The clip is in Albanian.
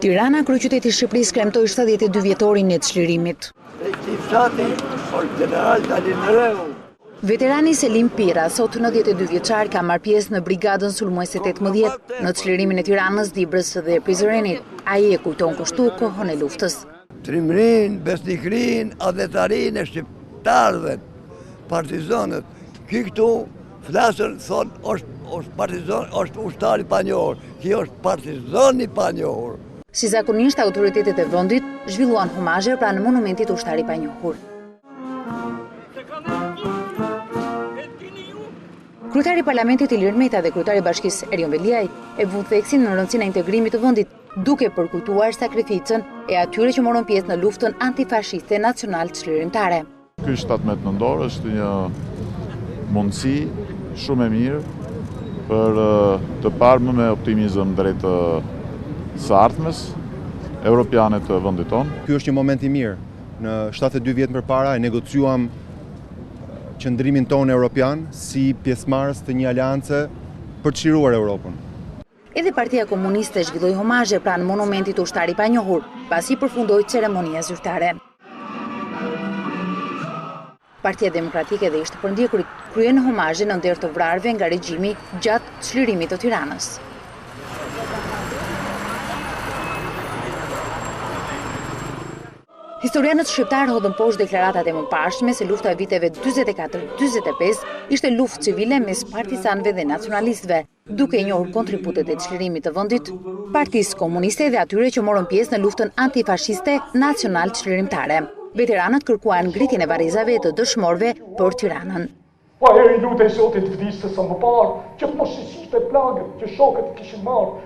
Tirana, kryeqyteti i Shqipërisë kremtoi 72 vjetorin e çlirimit. Veterani Selim Pirra, sot 92 vjeçar, ka marrë pjesë në brigadën sulmuese 18 në çlirimin e Tiranës, Dibrës dhe Prizrenit. Ai e kujton kështu kohën e luftës. Trimërinë, besnikërinë, atdhetarinë e shqiptarëve, partizanët. Ky këtu flasin, thonë, është, është partizan, është ushtar i panjohur. Ky është partizan i panjohur. Si zakonisht, autoritetet e vendit zhvilluan homazhe pranë monumentit ushtar i panjohur. Kryetari i Parlamentit Ilir Meta dhe kryetari i Bashkisë Erion Veliaj e vunë theksin në rëndësinë e integrimit të vendit, duke përkujtuar sakrificën e atyre që morën pjesë në luftën antifashiste nacional-çlirimtare. Ky 17 nëntor është një mundësi shumë e mirë për të parë më me optimizëm drejt së ardhmes europiane të vendit tonë. Ky është një moment i mirë. Në 72 vjet më përpara e negociuam qëndrimin tonë europian si pjesëmarrës të një aleance për të çliruar Europën. Edhe Partia Komuniste zhvilloi homazhe pranë monumentit Ushtar i Panjohur, pasi përfundoi ceremonia zyrtare. Partia Demokratike dhe ish të përndjekurit kryen homazhe në nder të vrarëve nga regjimi gjatë çlirimit të Tiranës. Historianët shqiptarë hodhën poshtë deklaratat e mëparshme se lufta e viteve 44-45 ishte luftë civile mes partizanëve dhe nacionalistëve, duke njohur kontributet e çlirimit të vendit, Partisë Komuniste dhe atyre që morën pjesë në luftën antifashiste nacional-çlirimtare. Veteranët kërkuan ngritjen e varrezave të dëshmorëve për Tiranën. Po ajo i lutej Zotit të vdiste sa më parë, që të mos i shihte plagët që shokët i kishin marrë.